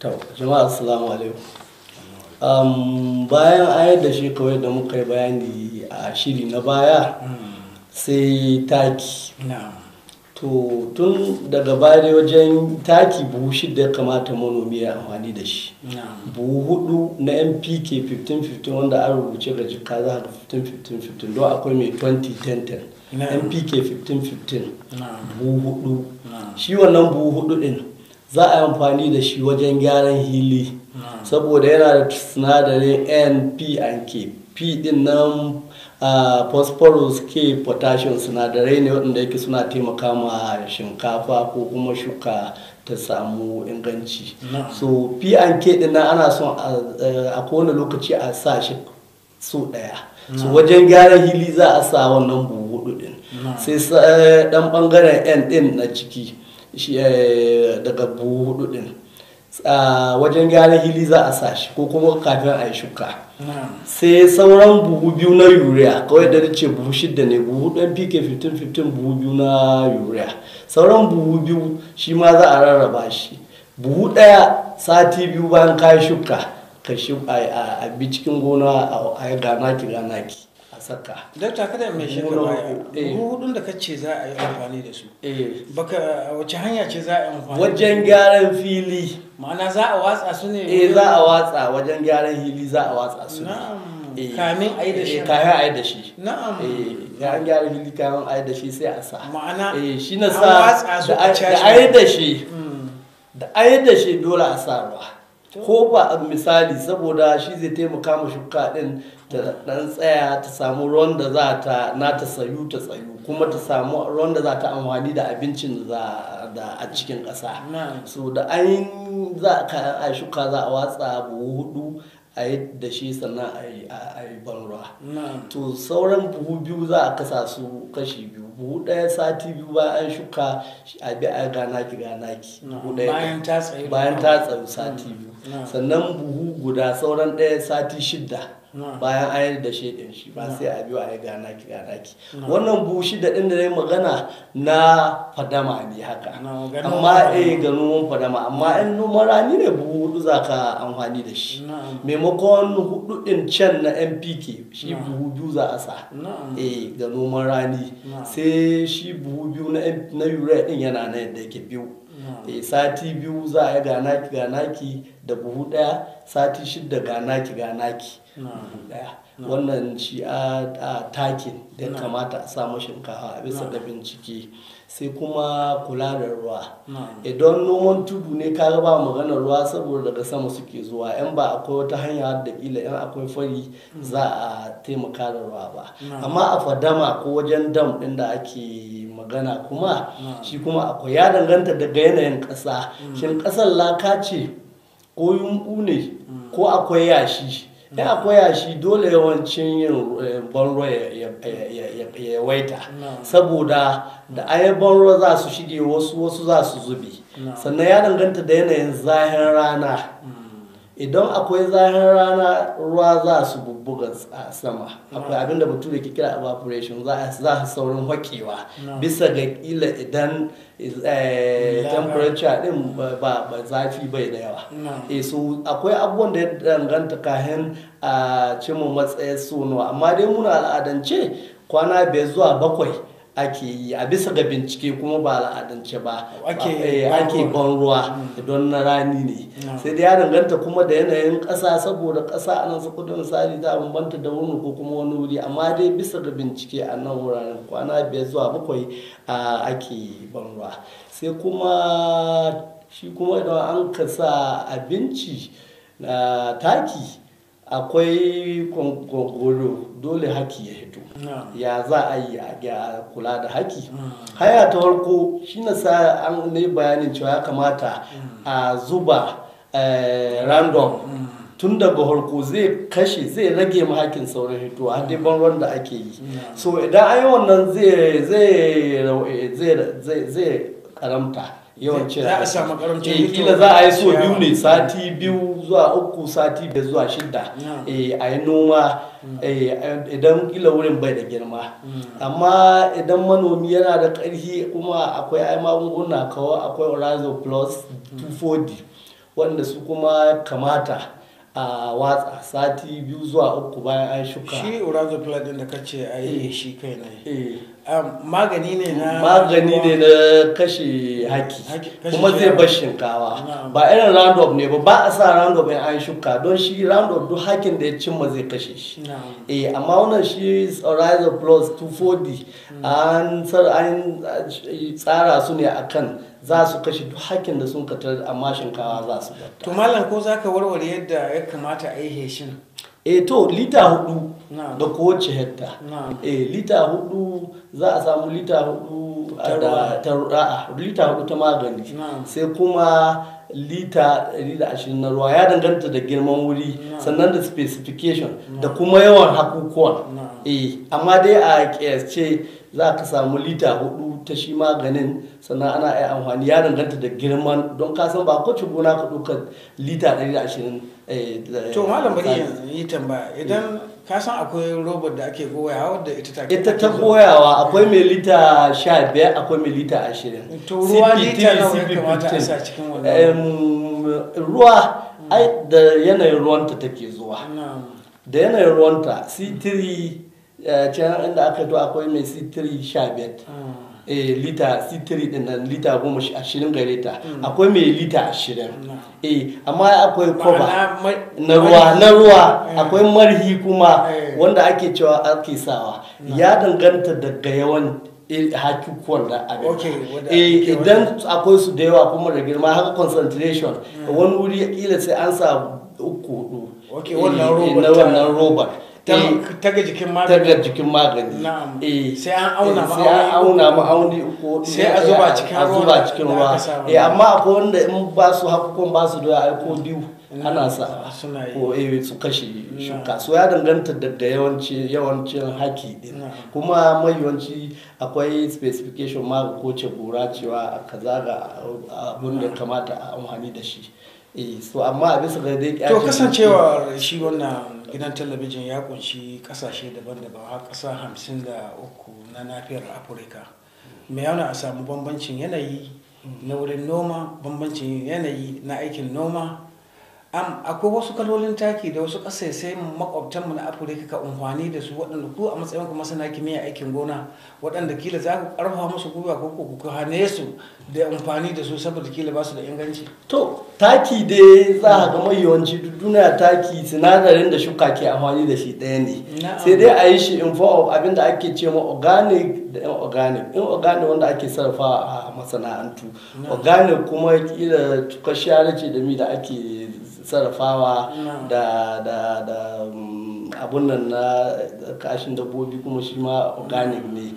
To, jama'a, assalamu alaikum. Bayan ayar da shi, kawai da muka yi bayani a shiri na baya, sai taki. To, tun daga baya dai wajen taki, buhu 6 ya kamata manomi ya amfani da shi. Buhu 4 na NPK 15-15, wanda an rubuce ga jika za ka 15-15-15, don akwai mai 20-10-10. NPK 15-15, buhu 4. Shi wannan buhu 4 din za a yi amfani da shi wajen gyaran hili, saboda yana da sinadarin N, P and K. P din nan phosphorus, K potassium, sinadarai ne waɗanda yake suna taimaka ma shinkafa ko kuma shuka ta samu inganci. So P and K din nan ana son a kowane lokaci a sa shi so ɗaya. So wajen gyaran hili za a sa wannan buhu 4 din. Sai dan bangaren N din na ciki shi daga buhu 4 din, wajen gyaran hili za a sa shi ko kuma kafin a yi shuka. Sai sauran buhu 2 na urea. Kawai da ce buhu 6 ne, buhu NPK 15-15, buhu 2 na urea. Sauran buhu 2 shi ma za a rarraba shi. Buhu 1, sati 2 bayan kayi shuka, ka shi a bi cikin gona a yi ganaki ganaki a saka. Dakta, kada mai shi baya, buhu hudun da kace za a yi amfani da su, baka wace hanya ce za a yi amfani? Wajen gyaran fili. Ma'ana za a watsa su ne? Eh, za a watsa wajen gyaran hili, za a watsa su. Kamin a yi da shi? Kamin a yi da shi. Eh, an gyara hili kamin a yi da shi, sai a sa. Ma'ana eh, shi na sa watsa su da a yi da shi, da a yi da shi dole a sa ruwa, ko ba misali, saboda shi zai taimaka ma shuka din ta dan tsaya, ta samu ruwan da za ta na ta sayu, ta tsayu, kuma ta samu ruwan da za ta amfani da abincin da da a cikin ƙasa. So da an za ka a shuka, za a watsa buhu 4 a yi da shi, sannan a yi ban ruwa. To, sauran buhu 2 za a kasa su kashi biyu. Buhu 1, sati 2 bayan an shuka, a bi a ganaki ganaki. Buhu 1 bayan ta tsayu. Bayan ta tsayu sati 2. Sannan buhu 1, sauran 1, sati 6 bayan an yi da shi din, shi ba sai a biyo a yi ganaki ganaki. Wannan buhu 6 din da na yi magana na fadama ne haka, amma eh, ga noman fadama. Amma in noman rani ne, buhu 4 za ka amfani da shi maimakon 4 din can na NPK. Shi buhu 2 za a sa, eh, ga noman rani. Sai shi buhu 2 na urea din yana na yadda yake biyu. Eh, sati 2 za a yi ganaki ganaki da buhu 1, sati 6 ganaki ganaki buhu 1. Wannan shi a takin da ya kamata a samu shinkafa a bisa ga bincike. Sai kuma kula da ruwa. Idan noman tudu ne, ka ba maganar ruwa, saboda daga sama suke zuwa, yan ba akwai wata hanya da kila yan akwai fari za a taimaka da ruwa ba. Amma a fadama ko wajen dam din da ake magana kuma, shi kuma akwai, ya danganta daga yanayin ƙasa. Shin ƙasar laka ce ko yumɓu ne ko akwai yashi? In akwai yashi, dole yawancin yin ban ruwa ya yawaita, saboda da ayi ban ruwa za su shige, wasu wasu za su zube. Sannan ya danganta da yanayin zahin rana. Idan akwai zahin rana, ruwa za su bubbuga a sama, akwai abinda bature ke kira evaporation, za su saurin hakewa bisa ga kila idan temperature din ba zafi bai da yawa. Eh, so akwai abubuwan da ya danganta kahin a cimma matsayin sono. Amma dai muna al'adance kwana 5 zuwa 7 ake yi a bisa ga bincike, kuma ba al'adance ba, ake ban ruwa don na rani ne. Sai dai ya danganta kuma da yanayin ƙasa, saboda ƙasa a nan Sokoto misali ta bambanta da wani ko kuma wani wuri. Amma dai bisa ga bincike, a nan wuraren kwana 5 zuwa 7 ake ban ruwa. Sai kuma shi kuma idan an ka sa abinci na taki, akwai gwangwaro, dole haki ya hito. Ya za a yi a kula da haki? Hanya ta farko shi na sa an ne bayanin cewa ya kamata a zuba Roundup tun daga harko, zai kashe, zai rage mahakin saurin hito a dai ban ruwan da ake yi. So idan an yi wannan, zai karamta yawancin. Za a samu karamcin. Kila za a yi so 2 ne, sati 2 zuwa 3, sati 5 zuwa 6, a yi noma, idan kila wurin bai da girma. Amma idan manomi yana da ƙarfi, kuma akwai ai magunguna kawo, akwai Orazo Plus 240. wanda su kuma kamata a watsa sati 2 zuwa 3 bayan an shuka. Shi Urazo Plus din da kace a yi shi kai ne, magani ne na magani ne na kashe haki, kuma zai bar shinkawa. Ba irin Roundup ne ba, ba a sa Roundup in an shuka, don shi Roundup duk hakin da ya cimma zai kashe shi. Amma wannan shi Urazo Plus 240 an tsara su ne akan za su kashe duk hakin da sun katar, amma shinkawa za su bar. To malam, ko za ka warware yadda ya kamata a yi heshin? To lita 4 da kowace hekta. Lita 4 za a samu, lita 4 da lita 4 ta magani, sai kuma lita 120 na ruwa. Ya danganta da girman wuri, sannan da specification da kuma yawan hakukuwan. Amma dai a kiyasce za ka samu lita 4 ta shi maganin, sannan ana iya amfani, ya danganta da girman, don ka san ba kowace gona ka ɗauka lita 120. To malam, bari yi tambaya. Idan ka san akwai robot da ake goyawa wadda ita ta ita ta goyawa, akwai mai lita 15, akwai mai lita 20. To ruwa lita nawa ya kamata a sa cikin wannan ruwa? Ai da yanayin ruwanta take zuwa, da yanayin ruwanta. C3 can inda aka to akwai mai C3 15 lita, C3 din nan lita 20 gare ta, akwai mai lita 20. Amma akwai koba na ruwa, na ruwa akwai marhi kuma wanda ake cewa ake sawa. Ya danganta daga yawan hakukuwan da abin. Idan akwai su da yawa kuma da girma haka, concentration wani wuri kila sai an sa 3, 4 na wannan robar. Ta ga jikin magani. Ta ga jikin magani. Sai an auna. Sai an auna ma'auni 3. Sai a zuba cikin ruwa, a zuba cikin ruwa. Amma akwai wanda in ba su hakukuwan ba su da ai ko 2 ana sa ko su kashe shuka. So ya danganta daga yawancin haki din. Kuma mai yawanci akwai specification ma ko ce gora cewa kaza ga abun da kamata a amfani da shi. So amma a bisa ga dai to kasancewar shi wannan gidan talabijin ya kunshi kasashe daban-daban, har kasa 53 na nafiyar Afirka, mai yana a samu bambancin yanayi na wurin noma, bambancin yanayi na aikin noma. Akwai wasu kalolin taki da wasu ƙasashe makwabtanmu na Afirka ka amfani da su, waɗanda ku a matsayin ku masana kimiyya aikin gona, waɗanda kila za ku ƙarfafa musu gwiwa ko ku hane su da amfani da su saboda kila ba su da inganci? To taki dai za a ga mai yawanci duk duniya taki sinadarin da shuka ke amfani da shi ɗaya ne, sai dai a yi shi in form of abin da ake ce ma organic da inorganic. Inorganic wanda ake sarrafa a masana'antu, organic kuma kila tukashiyar ce da mi da ake sarrafawa da abun nan na kashin dabbobi, kuma shi ma organic ne.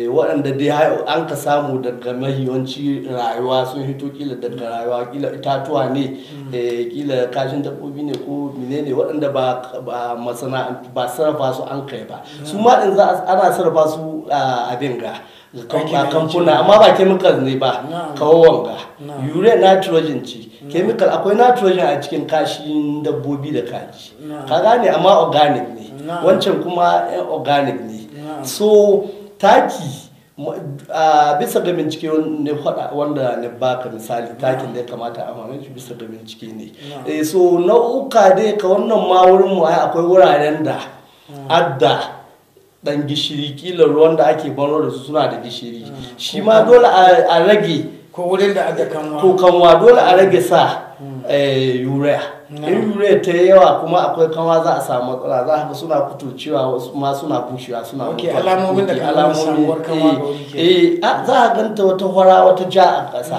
Waɗanda dai an ka samu daga mahiyanci rayuwa, sun hito kila daga rayuwa, kila itatuwa ne, kila kashin dabbobi ne ko menene, waɗanda ba masana'antu ba sarrafa su an kai ba, su ma din za ana sarrafa su abin ga kamfuna, amma ba chemical ne ba. Kawo wanga urea nitrogen ce chemical, akwai nitrogen a cikin kashin dabbobi da kaji, ka gane, amma organic ne. Wancan kuma organic ne. So taki bisa ga bincike ne faɗa wanda ne baka misali takin da ya kamata a amfani shi bisa ga bincike ne. So nau'uka dai ka wannan ma wurin mu akwai wuraren da adda dan gishiri, kila ruwan da ake bano da su suna da gishiri, shi ma dole a rage. Ko wurin da adda kanwa. Ko kanwa, dole a rage sa urea. In urea ta yawa kuma akwai kanwa, za a samu matsala, za a ga suna kuturcewa, wasu ma suna bushewa, suna mutuwa. Alamomin da kan samuwar kanwa ga wuri. Za a ganta wata hora, wata ja a ƙasa.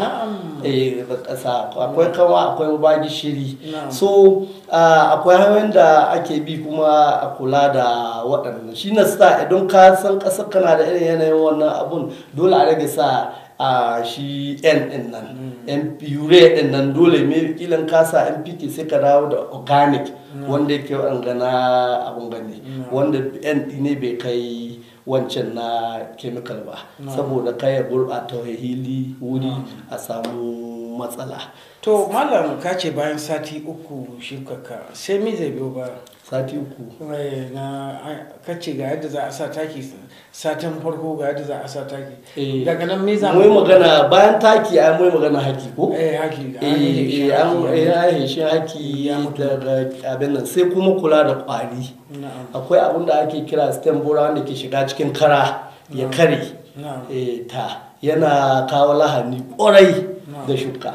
Ƙasa akwai kanwa, akwai ba gishiri. So akwai hanyoyin da ake bi kuma a kula da waɗannan. Shi na sa idan ka san ƙasar kana da irin yanayin wannan abun, dole a rage sa a shi N din nan, N urea din nan. Dole me kilan ka sa NPK, sai ka dawo da organic wanda yake gana abun gani, wanda N ne bai kai wancan na chemical ba, saboda kai ya gurɓata hili wuri a samu matsala. To malam, ka ce bayan sati 3 shukaka, sai me zai biyo ba? Sati 3. Na ka ce ga yadda za a sa taki satin farko, ga yadda za a sa taki. Daga nan me za mu yi magana bayan taki? Ai mu yi magana haki ko? Eh, haki. Eh, an shi haki daga abin nan, sai kuma kula da kwari. Akwai abin da ake kira stem borer wanda ke shiga cikin kara ya kare ta, yana kawo lahani kwarai da shuka.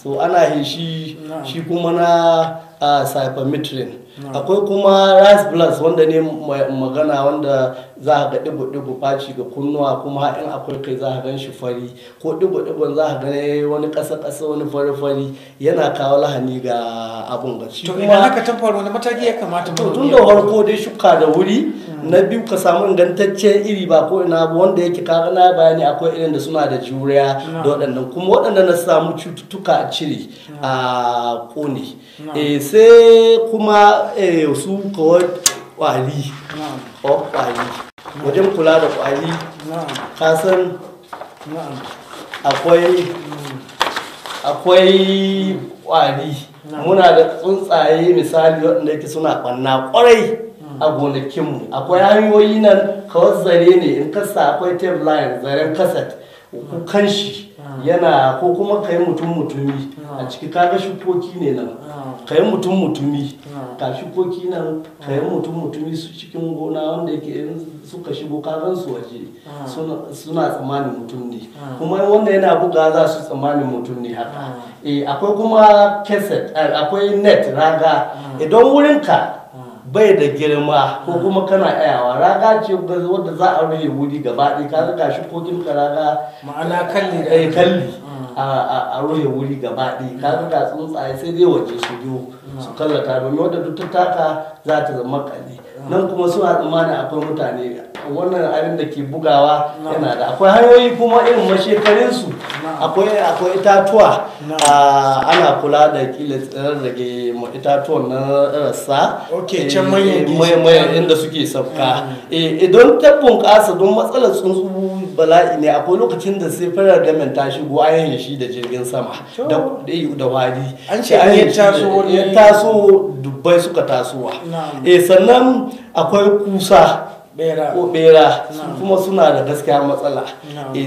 So ana heshi shi kuma na cypermethrin. Akwai kuma rice blast wanda ne magana, wanda za a ga digo-digo faci ga kunnuwa, kuma in akwai kai za a gan shi fari ko digo-digon za a gane wani ƙasa-ƙasa, wani fari-fari, yana kawo lahani ga abun ga shi. To idan haka ta faru, wani mataki ya kamata? To tun da farko dai shuka da wuri. Na biyu, ka samu ingantaccen iri, ba ko ina ba wanda yake kaga na bayani akwai irin da suna da juriya da waɗannan, kuma waɗanda na samu cututtuka a cire a kone. Sai kuma su kawai kwari, kwari, wajen kula da kwari, kasan akwai kwari, muna da tsuntsaye misali waɗanda yake suna ɓanna ƙwarai a gonakinmu. Akwai hanyoyi nan, kawai zare ne in kasa, akwai tape line, zaren kaset kukan shi yana, ko kuma ka yi mutum mutumi a ciki. Kaga shukoki ne nan, ka yi mutum mutumi, ka shukoki nan, ka yi mutum mutumi su cikin gona, wanda yake in suka shigo kagan su waje suna tsammanin mutum ne, kuma wanda yana buga za su tsammanin mutum ne haka. Akwai kuma cassette, akwai net, raga. Idan wurinka bai da girma ko kuma kana ayawa, raga ce wadda za a rufe wuri gaba ɗaya. Ka ga shukokin ka raga. Ma'ana kalli. Eh, kalli, a rufe wuri gaba ɗaya. Ka ga tsuntsaye sai dai waje su biyo su kallata, domin wadda duk ta taka za ta zama kalli nan, kuma suna tsammanin akwai mutane. Wannan abin da ke bugawa yana da akwai hanyoyi kuma irin mashekarin su, akwai itatuwa, ana kula da kila rage itatuwan na rassa. Ok, can manyan. Manyan inda suke sauka. Idan ta bunƙasa, don matsalar tsuntsu bala'i ne, akwai lokacin da sai federal government ta shigo an yi shi da jirgin sama da wari. An ce an ya taso, dubbai suka tasowa. Sannan akwai kusa ko bera, su kuma suna da gaskiya matsala.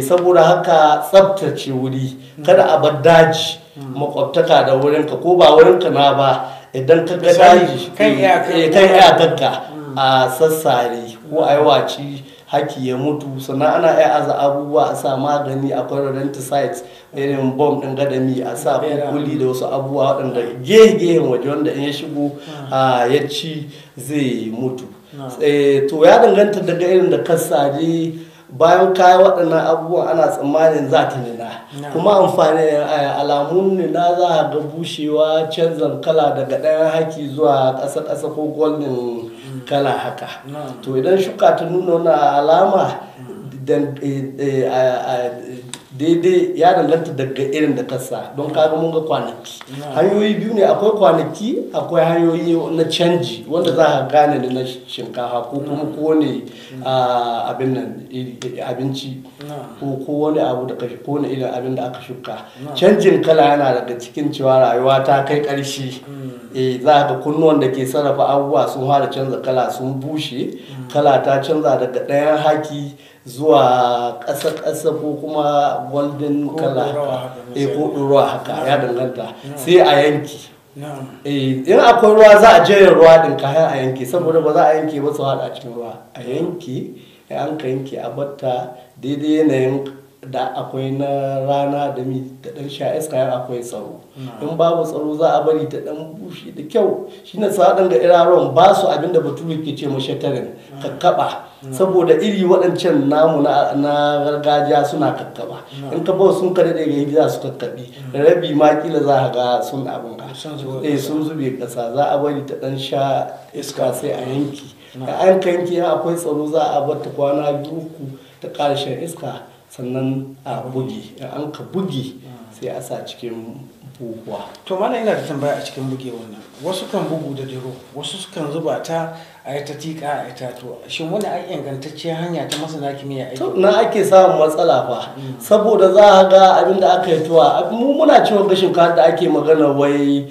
Saboda haka tsabtace wuri, kada a bar daji makwabtaka da wurinka, ko ba wurinka na ba, idan ka ga daji kan iyakarka a sassare ko a yi waci haki ya mutu. Sannan ana iya aza abubuwa, a sa magani, akwai rodenticides irin bomb din gadami, a sa kukuli da wasu abubuwa waɗanda gehe-gehen waje wanda in ya shigo ya ci zai mutu. To ya danganta daga irin da kasaje. Bayan kaya waɗannan abubuwan, ana tsammanin za ta nuna, kuma amfani alamun nuna za a ga bushewa, canzan kala daga ɗayan haki zuwa ƙasa-ƙasa ko golden kala haka. To idan shuka ta nuna wani alama daidai, ya danganta daga irin da kasa, don kaga mun ga kwanaki, hanyoyi biyu ne: akwai kwanaki, akwai hanyoyi na canji wanda za a gane da na shinkafa ko kuma ko ne abin nan abinci ko wani abu da ko wani irin abin da aka shuka. Canjin kala yana daga cikin cewa rayuwa ta kai ƙarshe. Za ga kunnuwan da ke sarrafa abubuwa sun fara canza kala, sun bushe, kala ta canza daga ɗayan haki zuwa ƙasa-ƙasa ko kuma golden kala ko ɗorawa haka, ya danganta. Sai a yanki. In akwai ruwa, za a jere ruwa ɗin kayan a yanke, saboda ba za a yanke ba su haɗa cikin ruwa. A yanke, an ka yanke, a batta daidai yanayin da akwai na rana da mi da dan sha iska yan akwai tsaro. In babu tsaro, za a bari ta dan bushe da kyau. Shine sa ga iraron ba su abin da bature ke ce mashettering, kakkaba, saboda iri waɗancan namu na gargajiya suna kakkaba. In ka bawa sun kare daga gida su kakkabi rabi ma, kila za a ga sun abin ga sun zube kasa. Za a bari ta dan sha iska, sai a yanki. An ka yanki, akwai tsaro, za a bar ta kwana 2, 3 ta ƙara shan iska, sannan a buge. An ka buge, sai a sa cikin buhuwa. To mana ina da tambaya a cikin buge wannan. Wasu kan bugu da diro, wasu sukan zuba ta a yi ta tika a yi ta. To shin wani ai ingantacciyar hanya ta masana kimiyya aiki? To na ake samun matsala fa, saboda za a ga abin da aka yi tuwa mu muna ciwon gashin da ake magana wai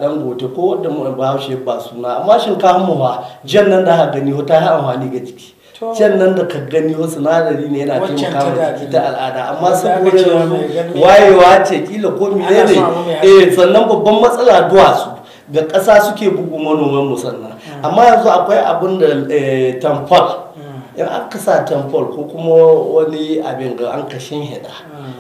Dangote ko da Bahaushe ba suna, amma shinkafin mu fa jan nan da aka gani ta yi amfani ga jiki. Can nan da ka gani wasu sinadari ne yana taimaka ma jiki ta al'ada, amma saboda yanzu wayewa ce kila ko mene ne. Sannan babban matsala duwatsu ga ƙasa suke bugu manoman mu sannan. Amma yanzu akwai abin da tamfol, in aka sa tamfol ko kuma wani abin ga an kashin hida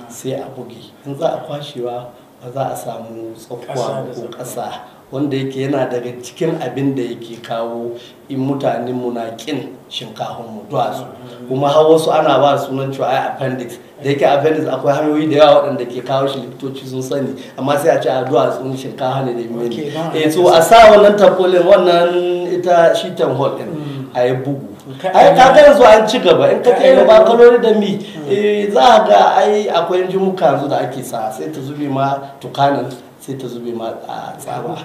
sai a buge, in za a kwashewa ba za a samu tsakuwa ko ƙasa, wanda yake yana daga cikin abin da yake kawo in mutanen mu na kin shinkafin mu duwatsu. Kuma har wasu ana ba sunan cewa ai appendix, da yake appendix akwai hanyoyi da yawa waɗanda ke kawo shi, likitoci sun sani, amma sai a ce a duwatsun shinkafa ne da mene. So a sa wannan tampolin, wannan ita shi tamhol din a yi bugu. Ai kaga yanzu an ci gaba, in ka kai ba kalori da mi za a ga ai akwai injimuka yanzu da ake sa sai ta zube ma tukanin, sai ta zube ma a tsaba.